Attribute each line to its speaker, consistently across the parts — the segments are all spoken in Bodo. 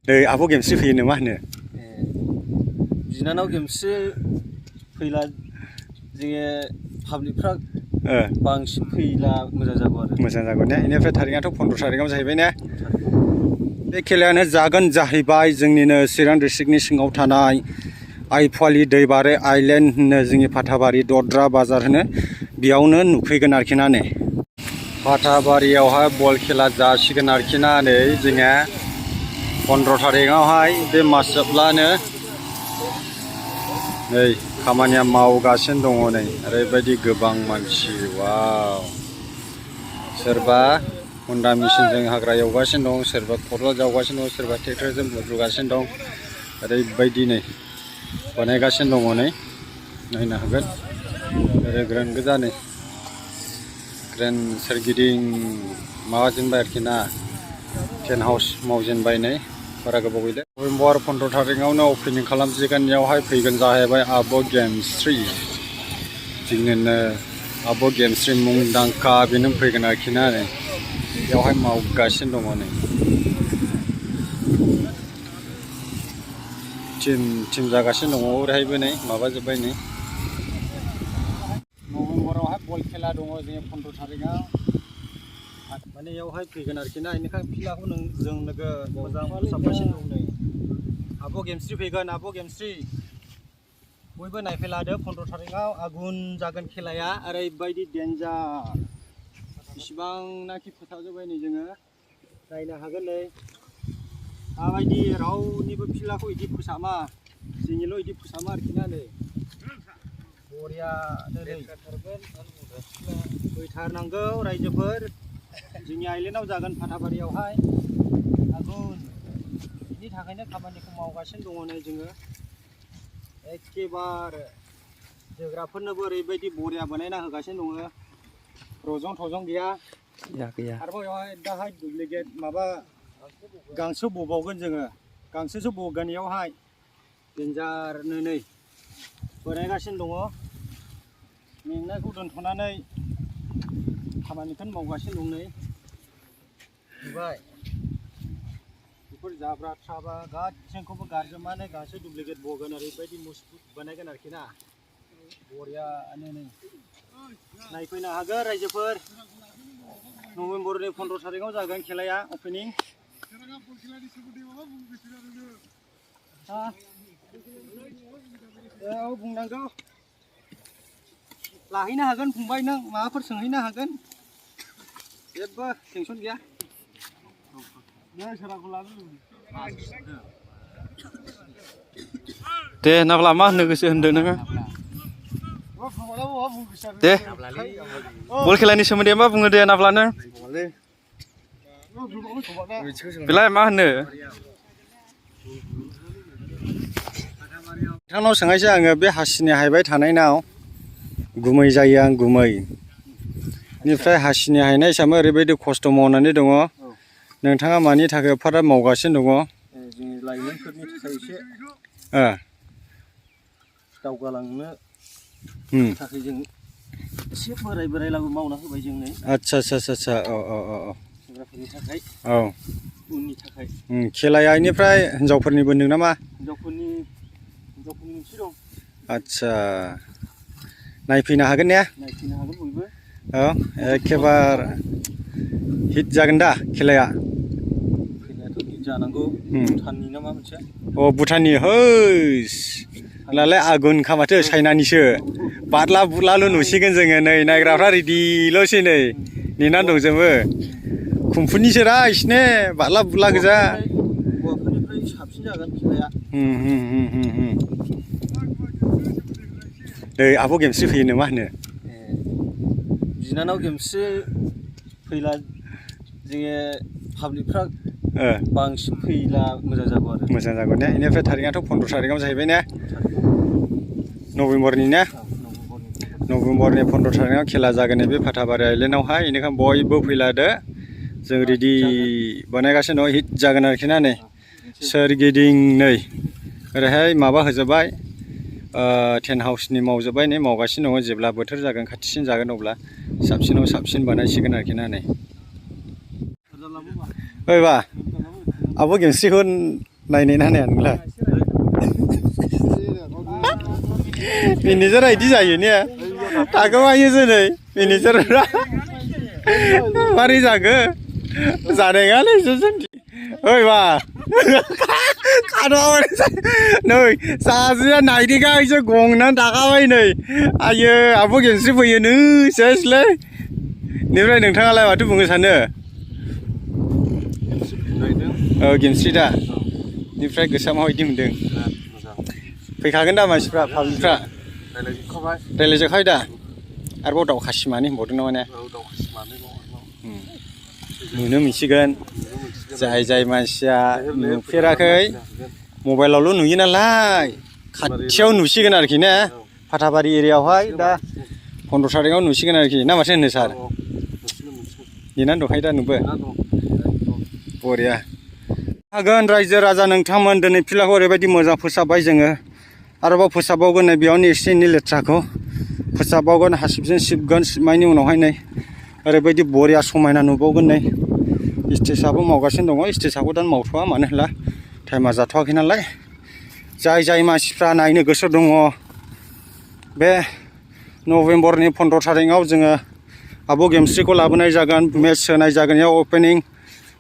Speaker 1: नै आब' गेमस्रि फैयो नामा होनो
Speaker 2: बिनानाव गेमस्रि फैला जोङो पाब्लिकफ्रा बांसिन फैला मोजां जागौ आरो
Speaker 1: मोजां जागौ ने बेनिफ्राय थारिखआथ' 15 थारिखआव जाहैबाय ने बे खेलायानो जागोन जाहैबाय जोंनिनो चिरां डिस्ट्रिक्टनि सिङाव थानाय आइफवालि दैबारि आइलेण्ड होनो जोंनि फाथाबारि दद्रा बाजार होनो बेयावनो नुफैगोन आरोखि ना नै फाथाबारियावहाय बल खेला जासिगोन आरोखि ना नै जोङो 15 थारिखआवहाय बे मास जोबब्लानो नै खामानिया मावगासिनो दङ नै ओरैबायदि गोबां मानसि वाव सोरबा हन्डा मेचिनजों हाग्रा एवगासिनो दं सोरबा खदाल जावगासिनो दं सोरबा ट्रेक्टरजों बुद्रुगासिनो दं ओरैबायदि नै बानायगासिनो दङ नै नायनो हागोन ओरै ग्रेन गोजा नै ग्रेन सोरगिदिं माबाजेनबाय आरोखि ना टेन्ट हाउस मावजेनबाय नै बारा गोबाव गैला नभेम्बर 15 थारिखआवनो अपेनिं खालामसिगोन बेयावहाय फैगोन जाहैबाय आब' गेमस्रि जोंनिनो आब' गेमस्रि मुंदांखा बेनो फैगोन आरोखि ना नै बेयावहाय मावगासिनो दङ नै टिम जागासिनो दङ ओरैहायबो नै माबाजोब्बाय नै नभेम्बरावहाय बल खेला दङ जोङो 15 थारिखआव माने बेयावहाय फैगोन आरोखि ना बेनिखायनो फिलाखौ जों लोगो मोजां फोसाबगासिनो दं नै आब' गेमस्रि फैगोन आब' गेमस्रि बयबो नायफैलादो 15 थारिखआव आगुन जागोन खेलाया ओरैबायदि डेन्जार बेसेबांनाखि फोसाबजोब्बाय नै जोङो नायनो हागोन नै माबायदि रावनिबो फिलाखौ बिदि फोसाबा जोंनिल' बिदि फोसाबा आरोखि ना नै बरियानो नै फैथारनांगौ रायजोफोर जोंनि आइलेण्डआव जागोन फाथाबारियावहाय आगुन बिनि थाखायनो खामानिखौ मावगासिनो दङ नै जोङो एखेबारे जोग्राफोरनोबो ओरैबायदि बरिया बानायना होगासिनो दङ रजं थजं गैया आरोबाव बेवहाय दाहाय दुप्लिकेट माबा गांसो बबावगोन जोङो गांसोसो बगोन बेयावहाय डेन्जारनो नै बानायगासिनो दङ मेंनायखौ दोनथ'नानै खामानिखौनो मावगासिनो दं नै नुबाय बेफोर जाब्रा थाब्रा गासैखौबो गारजोबनानै गांसो दुप्लिकेट बगोन ओरैबायदि मजबुत बानायगोन आरोखि ना बरियानो नै नायफैनो हागोन रायजोफोर नभेम्बरनि 15 थारिखआव जागोन खेलाया अपेनिं बुंनांगौ लाहैनो हागोन फंबाय नों माबाफोर सोंहैनो हागोन जेबो टेनसन गैया दे नाब्ला मा होननो गोसो होनदों नोङो दे बल खेलानि सोमोन्दै मा बुङो दे नाब्ला नों बेलाय मा होनो नोंथांनाव सोंनायसै आङो बे हासिनि हायबाय थानायनाव गुमै जायो आं गुमै बेनिफ्राय हासिनि हायनाय हिसाबै ओरैबायदि खस्थ' मावनानै दङ नोंथाङा मानि थाखाय एफाराब मावगासिनो दङ
Speaker 2: जोंनि लाइमोनफोरनि थाखाय एसे दावगालांनो थाखाय जों एसे बोरायलाबो मावना होबाय जोंनो
Speaker 1: आच्छा औ
Speaker 2: सेंग्राफोरनि थाखाय
Speaker 1: औ
Speaker 2: उननि थाखाय
Speaker 1: खेलाया बेनिफ्राय हिनजावफोरनिबो होनदों नामा
Speaker 2: हिनजावफोरनि मोनसे दं
Speaker 1: आच्छा नायफैनो हागोन ने
Speaker 2: नायफैनो हागोन बयबो
Speaker 1: औ एखेबारे हिट जागोन दा खेलाया
Speaker 2: खेलायाथ' हिट जानांगौ भुटाननि ना मा मोनसे
Speaker 1: अ भुटाननि हैस होनब्लालाय आगुनखा माथो चाइनानिसो बादला बुदलाल' नुसिगोन जोङो नै नायग्राफ्रा रेडिल'सै नै नेनानै दंजोबो खुम्फुनिसो रा इसने बादला बुदला गोजा
Speaker 2: हौवाफोरनिफ्राय साबसिन जागोन खेलाया
Speaker 1: नै आब' गेमस्रि फैयो नामा होनो
Speaker 2: बिनानाव गेमस्रि फैला जोङो पाब्लिकफ्रा बांसिन फैला मोजां जागौ आरो
Speaker 1: मोजां जागौ ने बेनिफ्राय थारिखआथ' 15 थारिखआव जाहैबाय ने नभेम्बरनि ने नभेम्बरनि 15 थारिखआव खेला जागोन बे फाथाबारि आइलेण्डआवहाय बेनिखायनो बयबो फैलादो जों रेडि बानायगासिनो दं हिट जागोन आरोखि ना नै सोरगिदिं नै ओरैहाय माबा होजोब्बाय टेन्ट हाउसनि मावजोब्बाय नै मावगासिनो दङ जेब्ला बोथोर जागोन खाथिसिन जागोन अब्ला साबसिनाव साबसिन बानायसिगोन आरोखि ना नै ओइबा आब' गेमस्रिखौ नायनाय नाया नोंलाय मेनेजारा इदि जायो ने थाखोमायो जोनै मेनेजारा मारै जाखो जानाय नङालै जोंदि ओइ मा नै सासेया नायदिगा एसे गंनानै थाखाबाय नै आयो आब' गेमस्रि फैयो नो सेसलै बेनिफ्राय नोंथाङालाय माथो बुंनो सानो गेमस्रि दा बेनिफ्राय गोसोआ माबायदि मोनदों फैखागोन दा मानसिफ्रा पाब्लिकफ्रा रायज्लायजोबखाबाय दा आरोबाव दाउ खासि मानै होनबावदों ना माने नुनो मोनसिगोन जाय मानसिया नुफेराखै मबाइलावल' नुयो नालाय खाथियाव नुसिगोन आरोखि ने फाथाबारि एरियायावहाय दा 15 थारिखआव नुसिगोन आरोखि ना माथो होनो सार नेनानै दंखायो दा नुबो बरिया हागोन रायजो राजा नोंथांमोन दिनै फिल्डखौ ओरैबायदि मोजां फोसाबबाय जोङो आरोबाव फोसाबबावगोन नै बेयावनो एसे एनै लेथ्राखौ फोसाबबावगोन हासिबजों सिबगोन सिबनायनि उनावहाय नै ओरैबायदि बरिया समायना नुबावगोन नै स्टेजआबो मावगासिनो दङ स्टेजआबो दा मावथ'वा मानो होनब्ला टाइमा जाथ'वाखै नालाय जाय मानसिफ्रा नायनो गोसो दङ बे नभेम्बरनि 15 थारिखआव जोङो आब' गेमस्रिखौ लाबोनाय जागोन मेट्च होनाय जागोन बेयाव अपेनिं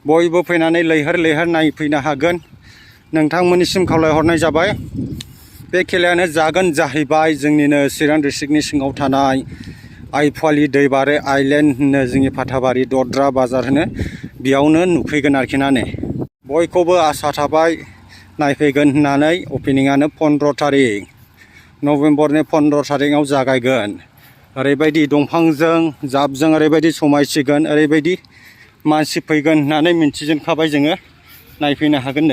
Speaker 1: बयबो फैनानै लैहोर नायफैनो हागोन नोंथांमोननिसिम खावलायहरनाय जाबाय बे खेलायानो जागोन जाहैबाय जोंनिनो चिरां डिस्ट्रिक्टनि सिङाव थानाय आइफवालि दैबारे आइलेण्ड होनो जोंनि फाथाबारि दद्रा बाजार होनो बेयावनो नुफैगोन आरोखि ना नै बयखौबो आसा थाबाय नायफैगोन होननानै अपेनिंआनो 15 थारिख नभेम्बरनि 15 थारिखआव जागायगोन ओरैबायदि दंफांजों जाबजों ओरैबायदि समायसिगोन ओरैबायदि मानसि फैगोन होननानै मिन्थिजोबखाबाय जोङो नायफैनो हागोन